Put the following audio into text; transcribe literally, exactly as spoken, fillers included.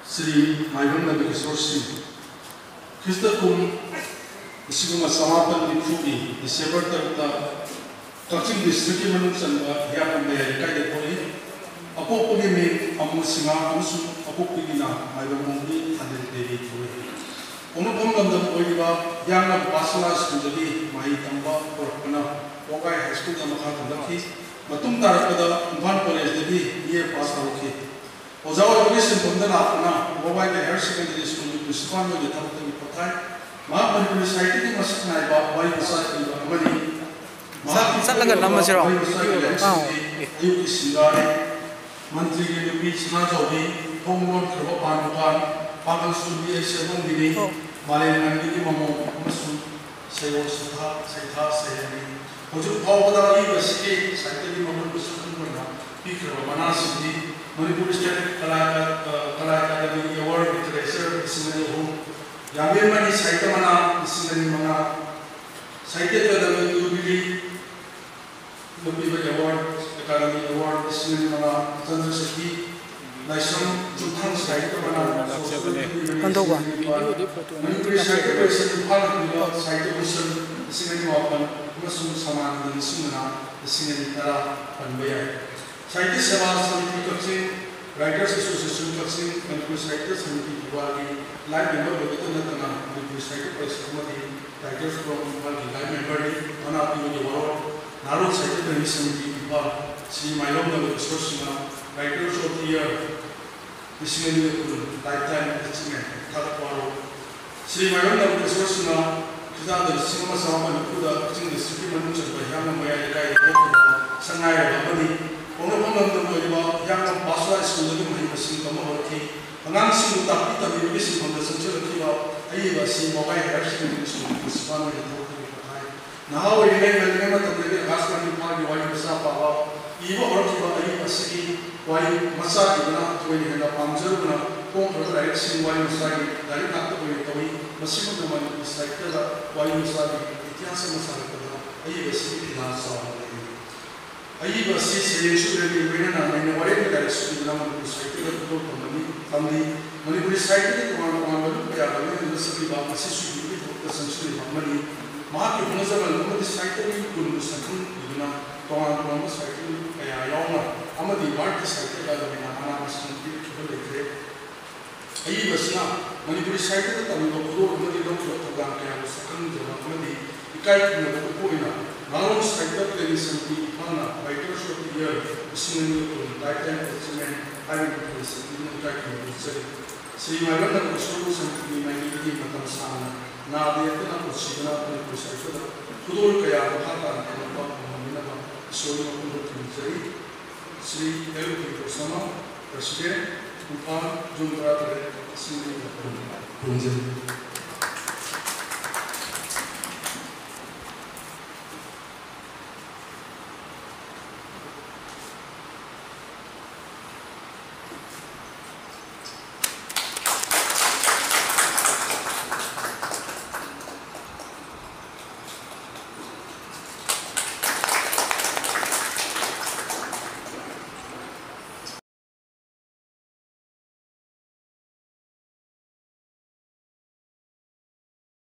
ꯁ꯭ꯔꯤ ꯃꯥꯏꯕꯝ ꯅꯕꯀꯤꯁꯣꯔ ꯁꯤꯡ, ꯈ꯭ꯔꯤꯁꯇ ꯀꯨꯝ ꯂꯤꯁꯤꯡ ꯑꯃ ꯆꯃꯥꯄꯟ ꯅꯤꯐꯨꯒꯤ ꯗꯤꯁꯦꯝꯕꯔ ꯇꯔꯨꯛꯇ ꯀꯛꯆꯤꯡ ꯗꯤꯁꯇ꯭ꯔꯤꯛꯀꯤ ꯃꯅꯨꯡ ꯆꯟꯕ ꯍꯤꯌꯥꯡꯂꯝ ꯃꯌꯥꯏ ꯂꯩꯀꯥꯏꯗ ꯄꯣꯛꯏ꯫ ꯑꯄꯣꯛꯄꯒꯤ ꯃꯤꯡ ꯑꯃꯨ ꯁꯤꯡꯍ ꯑꯃꯁꯨꯡ ꯑꯄꯣꯛꯄꯤꯒꯤꯅ ꯃꯥꯏꯕꯝ ꯑꯣꯡꯕꯤ ꯊꯥꯅꯤꯜ ꯗꯦꯕꯤ ꯀꯧꯏ꯫ ꯄꯣꯛꯅꯐꯝ ꯂꯝꯗꯝ ꯑꯣꯏꯔꯤꯕ ꯍꯤꯌꯥꯡꯂꯝ ꯄꯥꯁ ꯁ꯭ꯀꯨꯜꯗꯒꯤ ꯃꯍꯩ ꯇꯝꯕ ꯍꯧꯔꯛꯄꯅ ꯋꯥꯕꯒꯥꯏ ꯍꯥꯏ ꯁ꯭ꯀꯨꯜꯗ ꯃꯈꯥ ꯇꯝꯂꯛꯈꯤ꯫ ꯃꯇꯨꯡ ꯇꯥꯔꯛꯄꯗ ꯏꯝꯐꯥꯜ ꯀꯣꯂꯦꯖꯇꯒꯤ ꯕꯤ ꯑꯦ ꯄꯥꯁ ꯇꯧꯔꯛꯈꯤ꯫ ꯑꯣꯖꯥ ꯑꯣꯏꯕꯒꯤ ꯁꯤꯟꯐꯝꯗ ꯂꯥꯛꯇꯨꯅ ꯋꯥꯕꯒꯥꯏꯒꯤ ꯍꯥꯌꯔ ꯁꯦꯀꯦꯟꯗꯔꯤ ꯁ꯭ꯀꯨꯜꯒꯤ ꯄ꯭ꯔꯤꯟꯁꯤꯄꯥꯜ ꯑꯣꯏꯅ ꯊꯕꯛꯇꯒꯤ ꯄꯣꯊꯥꯏ꯫ ꯃꯍꯥꯛ ꯃꯅꯤꯄꯨꯔꯤ ꯁꯥꯍꯤꯇ꯭ꯌꯒꯤ ꯃꯁꯛ ꯅꯥꯏꯕ ꯋꯥꯔꯤ ꯃꯆꯥ ꯏꯕ ꯑꯃꯅꯤ꯫ ꯃꯍꯥꯛꯀꯤ ꯆꯠꯂꯒ ꯅꯝꯃꯁꯤꯔꯣ? ꯋꯥꯔꯤ ꯃꯆꯥꯒꯤ ꯂꯥꯏꯔꯤꯛꯁꯤꯡꯗꯤ ꯑꯥ, ꯑꯣꯀꯦ꯫ ꯑꯌꯨꯛꯀꯤ ꯁꯤꯡꯒꯥꯔꯩ, ꯃꯟꯇ꯭ꯔꯤꯒꯤ ꯅꯨꯄꯤ ꯁꯅꯥꯖꯥꯎꯕꯤ, ꯊꯣꯡ ꯂꯣꯟꯈ꯭ꯔꯕ ꯄꯥꯟ ꯗꯨꯀꯥꯟ, ꯄꯥꯡꯒꯜ ꯆꯨꯝꯕꯤ ꯑꯩ ꯁꯦꯟꯗꯣꯡꯕꯤꯅꯤ, ꯑꯣ꯫ ꯃꯥꯂꯦꯝ ꯉꯥꯟꯕꯤꯒꯤ ꯃꯃꯧ ꯑꯃꯁꯨꯡ ꯁꯩꯑꯣꯜ ꯁꯩꯊꯥ, ꯁꯩꯊꯥ ꯁꯩꯔꯦꯡꯅꯤ꯫ ꯍꯧꯖꯤꯛ ꯐꯥꯎꯕꯗ ꯑꯏꯕ ꯑꯁꯤꯒꯤ ꯁꯥꯍꯤꯇ꯭ꯌꯒꯤ ꯃꯒꯨꯟ ꯃꯁꯛ ꯈꯪꯕ ꯑꯣꯏꯅ ꯄꯤꯈ꯭ꯔꯕ ꯃꯅꯥꯁꯤꯡꯗꯤ ꯃꯅꯤꯄꯨꯔ ꯁ꯭ꯇꯦꯠ ꯀꯂꯥ, ꯑ, ꯀꯂꯥ ꯑꯦꯀꯥꯗꯦꯃꯤ ꯑꯦꯋꯥꯔꯗ ꯂꯤꯇꯔꯦꯆꯔ ꯂꯤꯁꯤꯡ ꯑꯅꯤ ꯑꯍꯨꯝ, ꯌꯥꯝꯕꯦꯝꯃꯅꯤ ꯁꯥꯍꯤꯇ꯭ꯌ ꯃꯅꯥ ꯂꯤꯁꯤꯡ ꯑꯅꯤ ꯃꯉꯥ, ꯁꯥꯍꯤꯇ꯭ꯌ academy jubilee ꯂꯨꯄꯤꯕ award, academy award ꯂꯤꯁꯤꯡ ꯑꯅꯤ ꯃꯉꯥ, ꯆꯟꯗ꯭ꯔꯁꯦꯇꯤ ꯂꯥꯏꯁ꯭ꯔꯝ ꯆꯨꯝꯊꯥꯡ ꯁꯥꯍꯤꯇ꯭ꯌ ꯃꯅꯥ ꯁꯣꯁꯥꯏꯇꯤ ꯂꯨꯄꯤꯕ ꯂꯤꯁꯤꯡ ꯑꯅꯤ ꯅꯤꯄꯥꯟ, ꯃꯅꯤꯄꯨꯔꯤ ꯁꯥꯍꯤꯇ꯭ꯌ ꯄꯔꯤꯁꯠ ꯏꯝꯐꯥꯜꯅ ꯄꯤꯕ ꯁꯥꯍꯤꯇ꯭ꯌ ꯚꯨꯁꯟ ꯂꯤꯁꯤꯡ ꯑꯅꯤ ꯃꯥꯄꯟ ꯑꯃꯁꯨꯡ ꯁꯃꯥꯅꯟꯗ ꯅꯤꯡꯁꯤꯡ ꯃꯅꯥ ꯂꯤꯁꯤꯡ ꯑꯅꯤ ꯇꯔꯥ ꯄꯟꯕ ꯌꯥꯏ꯫ ꯁꯥꯍꯤꯇ꯭ꯌ ꯁꯦꯕꯥ ꯁꯃꯤꯇꯤ ꯀꯛꯆꯤꯡ, ꯔꯥꯏꯇꯔꯁ ꯑꯦꯁꯣꯁꯤꯌꯦꯁꯟ ꯀꯛꯆꯤꯡ, ꯃꯅꯤꯄꯨꯔ ꯁꯥꯍꯤꯇ꯭ꯌ ꯁꯃꯤꯇꯤ ꯊꯧꯕꯥꯜꯒꯤ ꯂꯥꯏꯐ ꯃꯦꯝꯕꯔ ꯑꯣꯏꯕꯇ ꯅꯠꯇꯅ ꯃꯅꯤꯄꯨꯔ ꯁꯥꯍꯤꯇ꯭ꯌ ꯄꯔꯤꯁꯠ ꯑꯃꯗꯤ ꯔꯥꯏꯇꯔꯁ ꯐꯣꯔꯝ ꯏꯝꯐꯥꯜꯒꯤ ꯂꯥꯏꯐ ꯃꯦꯝꯕꯔꯅꯤ꯫ ꯃꯅꯥ ꯄꯤꯕꯒꯤ ꯋꯥꯔꯣꯜ, ꯅꯥꯔꯣꯜ ꯁꯥꯍꯤꯇ꯭ꯌ Premi samiti Imphal, Shri ꯃꯥꯏꯂꯣꯝ ꯅꯕꯀꯤꯁꯣꯔ Singh, Writers of the Year, ꯂꯤꯁꯤꯡ ꯑꯅꯤꯒ ꯀꯨꯟ, Lifetime Achievement, ꯊꯥꯒꯠꯄ ꯋꯥꯔꯣꯜ꯫ ꯁ꯭ꯔꯤ ꯃꯥꯏꯕꯝ ꯅꯕꯀꯤꯁꯣꯔ ꯁꯤꯡꯍ, ꯈ꯭ꯔꯤꯁꯇꯥꯕꯗ ꯂꯤꯁꯤꯡ ꯑꯃ ꯆꯃꯥꯄꯟ ꯅꯤꯐꯨꯗ ꯀꯛꯆꯤꯡ ꯗꯤꯁꯇ꯭ꯔꯤꯛꯀꯤ ꯃꯅꯨꯡ ꯆꯟꯕ ꯍꯤꯌꯥꯡꯂꯝ ꯃꯌꯥꯏ ꯂꯩꯀꯥꯏꯗ ꯄꯣꯛꯈꯤꯕ ꯁꯛꯅꯥꯏꯔꯕ ꯑꯃꯅꯤ꯫ ꯄꯣꯛꯅꯐꯝ ꯂꯝꯗꯝ ꯑꯣꯏꯔꯤꯕ ꯍꯤꯌꯥꯡꯂꯝ ꯄꯥꯁꯋꯥ ꯁ꯭ꯀꯨꯜꯗꯒꯤ ꯃꯍꯩ ꯃꯁꯤꯡ ꯇꯝꯕ ꯍꯧꯔꯛꯈꯤ꯫ ꯑꯉꯥꯡꯁꯤꯡꯕꯨ ꯇꯥꯛꯄꯤ ꯇꯝꯕꯤꯕꯒꯤ ꯁꯤꯟꯐꯝꯗ ꯆꯪꯁꯤꯜꯂꯛꯈꯤꯕ ꯑꯏꯕ ꯑꯁꯤ ꯃꯣꯕꯥꯏ ꯍꯥꯌꯔ ꯁꯦꯀꯦꯟꯗꯔꯤ ꯁ꯭ꯀꯨꯜꯒꯤ ꯄ꯭ꯔꯤꯟꯁꯤꯄꯥꯜ ꯑꯣꯏꯅ ꯊꯕꯛ ꯇꯧꯕ ꯄꯣꯊꯥꯏ꯫ ꯅꯍꯥ ꯑꯣꯏꯔꯤꯉꯩ ꯉꯜꯂꯤꯉꯩ ꯃꯇꯝꯗꯒꯤ ꯑꯀꯥꯁꯕꯥꯅꯤ ꯏꯝꯐꯥꯜꯒꯤ ꯋꯥꯔꯤ ꯃꯆꯥ ꯄꯥꯕ, ꯏꯕ ꯍꯧꯔꯛꯈꯤꯕ ꯑꯌꯨꯛ ꯑꯁꯤꯒꯤ ꯋꯥꯔꯤ ꯃꯆꯥ ꯏꯕꯅ ꯊꯣꯏꯅ ꯍꯦꯟꯅ ꯄꯥꯝꯖꯔꯨꯕꯅ ꯐꯣꯡꯈ꯭ꯔꯕ ꯂꯥꯏꯔꯤꯛꯁꯤꯡ ꯋꯥꯔꯤ ꯃꯆꯥꯒꯤ ꯂꯥꯏꯔꯤꯛ ꯉꯥꯛꯇ ꯑꯣꯏꯅ ꯇꯧꯏ꯫ ꯃꯁꯤꯃꯛꯅ ꯃꯅꯤꯄꯨꯔꯤ ꯁꯥꯍꯤꯇ꯭ꯌꯗ ꯋꯥꯔꯤ ꯃꯆꯥꯒꯤ ꯏꯇꯤꯍꯥꯁ ꯑꯃ ꯁꯥꯒꯠꯄꯗ ꯑꯏꯕ ꯑꯁꯤꯒꯤ ꯐꯤꯗꯥ ꯆꯥꯎꯅ ꯂꯩꯔꯤ꯫ ꯑꯏꯕ ꯑꯁꯤ ꯁꯩꯔꯦꯡꯁꯨ ꯂꯩꯔꯤ, ꯂꯣꯏꯅꯅ ꯅꯩꯅ ꯋꯥꯔꯦꯞꯀꯤ ꯂꯥꯏꯔꯤꯛꯁꯨ ꯏꯗꯨꯅ ꯃꯅꯤꯄꯨꯔꯤ ꯁꯥꯍꯤꯇ꯭ꯌꯗ ꯈꯨꯗꯣꯜ ꯇꯝꯕꯅꯤ꯫ ꯃꯔꯝꯗꯤ ꯃꯅꯤꯄꯨꯔꯤ ꯁꯥꯍꯤꯇ꯭ꯌꯒꯤ ꯇꯣꯉꯥꯟ ꯇꯣꯉꯥꯟꯕ ꯂꯨꯞ ꯀꯌꯥꯒ ꯂꯣꯏꯅꯅ ꯁꯛꯂꯤꯕ ꯃꯁꯤ ꯁꯨꯇꯤꯒꯤ ꯊꯕꯛꯇ ꯆꯪꯁꯤꯜꯂꯤꯕ ꯑꯃꯅꯤ꯫ ꯃꯍꯥꯛꯀꯤ ꯍꯣꯠꯅꯖꯃꯟ ꯑꯃꯗꯤ ꯁꯥꯍꯤꯇ꯭ꯌꯒꯤ ꯒꯨꯟꯕꯨ ꯁꯛꯈꯪ ꯄꯤꯗꯨꯅ ꯇꯣꯉꯥꯟ ꯇꯣꯉꯥꯟꯕ ꯁꯥꯍꯤꯇ꯭ꯌ ꯂꯨꯞ ꯀꯌꯥ ꯌꯥꯎꯅ ꯑꯃꯗꯤ ꯚꯥꯔꯠꯀꯤ ꯁꯥꯍꯤꯇ꯭ꯌꯗ ꯂꯣꯏꯅ ꯃꯅꯥ ꯃꯁꯤꯡ ꯄꯤꯔꯛꯈꯤꯕ ꯂꯩꯈ꯭ꯔꯦ꯫ ꯑꯏꯕꯁꯤꯅ ꯃꯅꯤꯄꯨꯔꯤ ꯁꯥꯍꯤꯇ꯭ꯌꯗ ꯇꯝꯂꯤꯕ ꯈꯨꯗꯣꯜ ꯑꯃꯗꯤ ꯂꯧꯈꯤꯕ ꯊꯧꯗꯥꯡ ꯀꯌꯥꯕꯨ ꯁꯛꯈꯪꯖꯕ ꯑꯃꯗꯤ ꯏꯀꯥꯏ ꯈꯨꯝꯅꯕ ꯎꯠꯄ ꯑꯣꯏꯅ ꯅꯥꯔꯣꯟ ꯁꯥꯍꯤꯇ꯭ꯌ Premi samiti ꯏꯝꯐꯥꯜꯅ Writers of the Year ꯂꯤꯁꯤꯡ ꯑꯅꯤ ꯀꯨꯟ Lifetime Achievement ꯍꯥꯏꯕ ꯃꯤꯡꯊꯣꯟ ꯁꯛꯇꯤꯅ ꯏꯀꯥꯏ ꯈꯨꯝꯅꯕ ꯎꯠꯆꯔꯤ꯫ ꯁ꯭ꯔꯤ ꯃꯥꯏꯕꯝꯅ ꯏꯁꯣꯔꯕꯨ ꯁꯃꯤꯇꯤꯒꯤ ꯃꯥꯏꯀꯩꯗꯒꯤ ꯃꯇꯝ ꯁꯥꯡꯅ ꯅꯥꯗ ꯌꯦꯛꯇꯅ ꯄꯨꯟꯁꯤꯗꯨꯅ ꯃꯅꯤꯄꯨꯔꯤ ꯁꯥꯍꯤꯇ꯭ꯌꯗ ꯈꯨꯗꯣꯜ ꯀꯌꯥ ꯃꯈꯥ ꯇꯥꯅ ꯊꯝꯂꯛꯄ ꯉꯝꯍꯟꯕꯤꯅꯕ ꯏꯁꯣꯔꯒꯤ ꯃꯐꯝꯗ ꯊꯧꯅꯤꯖꯔꯤ꯫ Shri L Upendra Sharma, President, Imphal, June ꯇꯔꯥꯇꯔꯦꯠ, ꯂꯤꯁꯤꯡ ꯑꯅꯤ ꯀꯨꯟ꯫ ꯈꯨꯔꯨꯝꯖꯔꯤ꯫